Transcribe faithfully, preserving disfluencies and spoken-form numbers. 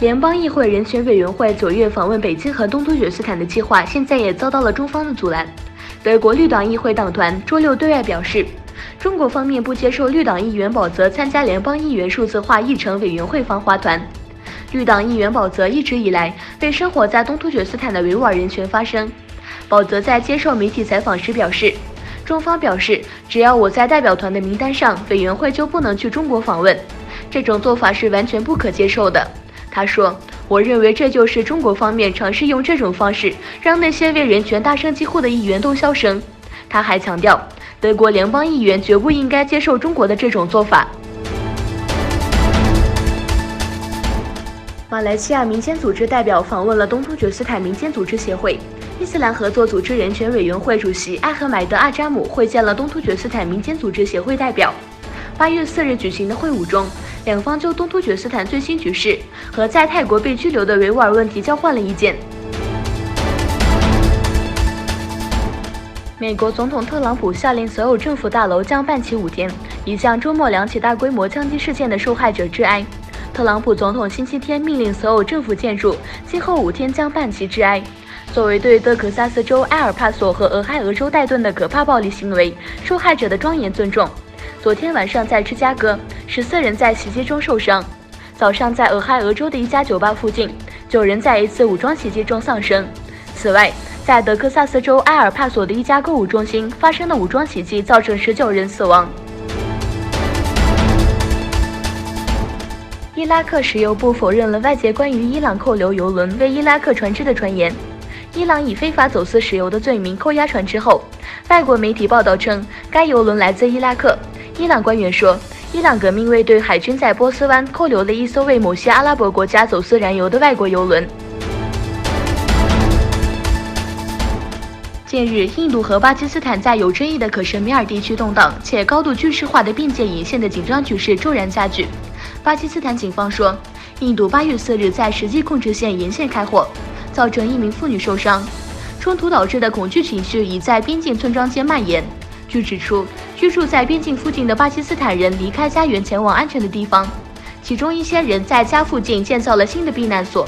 联邦议会人权委员会九月访问北京和东突厥斯坦的计划，现在也遭到了中方的阻拦。德国绿党议会党团周六对外表示，中国方面不接受绿党议员保泽参加联邦议员数字化议程委员会访华团。绿党议员保泽一直以来为生活在东突厥斯坦的维吾尔人权发声。保泽在接受媒体采访时表示，中方表示，只要我在代表团的名单上，委员会就不能去中国访问，这种做法是完全不可接受的。他说：“我认为这就是中国方面尝试用这种方式让那些为人权大声疾呼的议员都消声。”他还强调，德国联邦议员绝不应该接受中国的这种做法。马来西亚民间组织代表访问了东突厥斯坦民间组织协会。伊斯兰合作组织人权委员会主席艾赫迈德·阿扎姆会见了东突厥斯坦民间组织协会代表。八月四日举行的会晤中，两方就东突厥斯坦最新局势和在泰国被拘留的维吾尔问题交换了意见。美国总统特朗普下令所有政府大楼降半旗五天，以向周末两起大规模枪击事件的受害者致哀。特朗普总统星期天命令所有政府建筑今后五天降半旗致哀。作为对德克萨斯州埃尔帕索和俄亥俄州戴顿的可怕暴力行为受害者的庄严尊重，昨天晚上在芝加哥，十四人在袭击中受伤。早上在俄亥俄州的一家酒吧附近，九人在一次武装袭击中丧生。此外，在德克萨斯州埃尔帕索的一家购物中心发生的武装袭击造成十九人死亡。伊拉克石油部否认了外界关于伊朗扣留油轮为伊拉克船只的传言。伊朗以非法走私石油的罪名扣押船只后，外国媒体报道称，该油轮来自伊拉克。伊朗官员说，伊朗革命卫队海军在波斯湾扣留了一艘为某些阿拉伯国家走私燃油的外国油轮。近日，印度和巴基斯坦在有争议的可什米尔地区动荡且高度军事化的边界沿线的紧张局势骤然加剧。巴基斯坦警方说，印度八月四日在实际控制线沿线开火，造成一名妇女受伤。冲突导致的恐惧情绪已在边境村庄间蔓延。据指出，居住在边境附近的巴基斯坦人离开家园前往安全的地方，其中一些人在家附近建造了新的避难所。